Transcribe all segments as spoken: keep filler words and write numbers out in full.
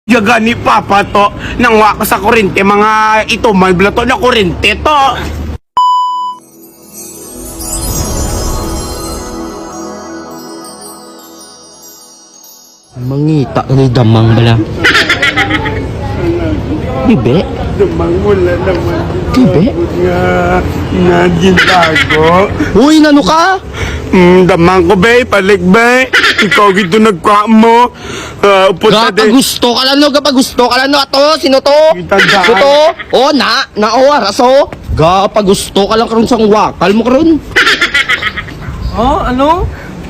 Yaga ni Papa to, nang wa ka sa kurente, mga ituman bala to na kurente to. Mangita ka ni damang bala. Bibi? Damang, wala naman. Bibi? Nga, nga gintago. Uy, nano ka? Mm, damang ko, be. Balik, be. Ikaw gito nagkuha mo. Ah, upod ka, de. Gapagusto ka lang, no? Gapagusto ka lang, no? Ato, sino to? Itandaan. Sino to? Oh, na, na, oh, araso. Gapagusto ka lang karon sang wakal mo karon. Oh, ano?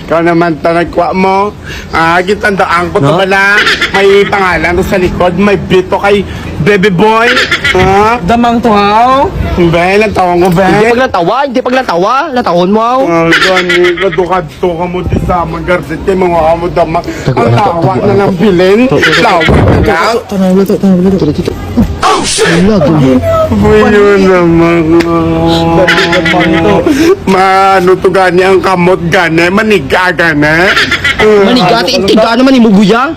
Ikaw naman ta nagkuha mo. Ah, gitandaan ko to. No? Bala. May pangalan to sa likod. May bito kay Baby Boy. Ha? Damang to, haw? Be, lang tawag ko, be. Hindi paglantawa, hindi paglantawa. Lantawon mo, haw. Ah, gani, kadukad to ka mo di sa amang garden kay mga amo damang. Tago, ang ano to, tawa tago, na ano lang to? Bilin. To, to, to, to. Lawa na lang. Tanaw, tanaw, tanaw, tanaw. Wala, gani. Buyo naman. Maano to gani ang kamot gani? Maniga gani? Maniga, ti-, tiga naman ni Muguya.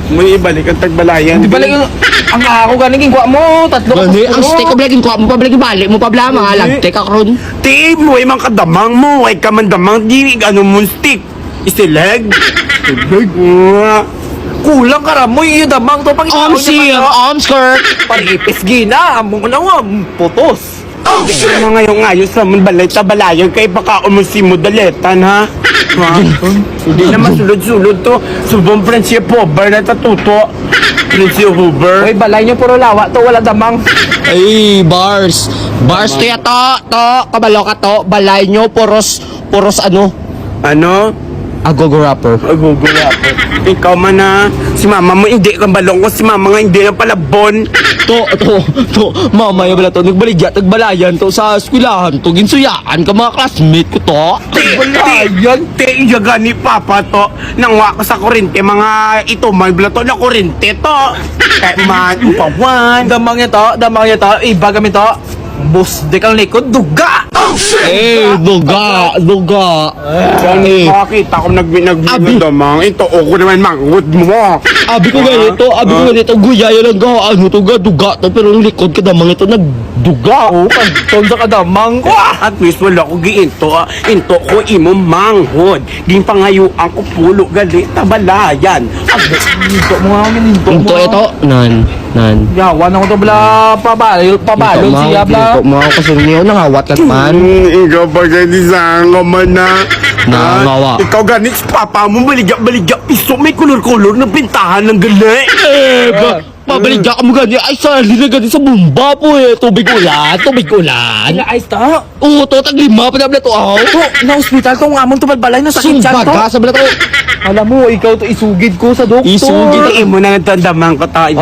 May ibalik ang tagbalayan. Di balik ang, ang ako gani, ginkuha mo, tatlo ka Gani, ang puro. Stick ko, balik, ginkuha mo pa, balik, balik mo pa, bala, mga Hindi. Lagtik ka karon. Ti, mo, ay, man kadamang mo, ay, ka man damang, di, ano mo, stick. Istileg. Istileg. Nga. Kulang ka ra mo, iyo damang to, pang Om ikaw niya siya, man, no? Om skirt. Pag-ipis gina, amo na nga, putos. Mga ngayon, ngayon sa mong balay, tabalayan kay baka umusimo daletan, ha? Ha? Hindi na masulod-sulod to. Subong Prince of Hoover na tatuto. Prince of Hoover. Oy, balay nyo puro lawa to, wala damang. Ay, bars. Bars to ya to, to. Kabalo ka to. Balay nyo, puros, puros ano? Ano? Agogo rapper. Agogo rapper. Ikaw man na, si mama mo hindi ka balong ko, si mama nga hindi na palabon. To, to, to, mama ya bala to, nagbaligya, nagbalayan to sa eskwelahan to, ginsuyaan ka mga classmate ko to. Te, te, Balayan. Te, iyaga ni papa to, nang wa ka sa kurente, mga ituman bala to, na kurente to. Kaya man, upawan. Damang niya to, damang niya to, iba kami to. Bus, di kang likod, duga! Eh, duga, duga. Gani, Eh. Makakita ko nag-, nag-, Abi. Nagdamang. Ito, o ko naman, manghod mo. Abi ko Ah, ganito, abi ko ah. Ganito, guyaya lang ka, ano to, ga, duga to, pero ang likod ka damang ito, nagduga. Oo, kanton sa kadamang ko, ah. At least, wala ko giinto, ah. Into ko imo manghod. Ginpangayuan ko pulo gali, tabalayan. Ag-, Into mo nga, minto mo Into nga. Ito, nan, nan. Yawan ako to, bala, pabalo, Into mo, pabalo siya, bala. Into mo ako, kasi niyo, nangawat ka naman. Hmm, ikaw pa gani sa nga man na. Nangawa. Ah, ikaw gani, si papa mo, baligya, baligya, piso, may kulor-kulor na pintahan ng gali. Eh, ba, Ah. Mabaligya ka mo gani, ay, sali na gani sa bomba po eh. Tubig ulan, tubig ulan. Ay, ay, sta? Oo, to, taglima pa na to, aw. To, na-hospital to, ang amon to, balbalay na sakit siya to. Sumbaga sa bala to. Alam mo, ikaw to, isugid ko sa doktor. Isugid. Imo na nagtandamang ko tayo. Oh,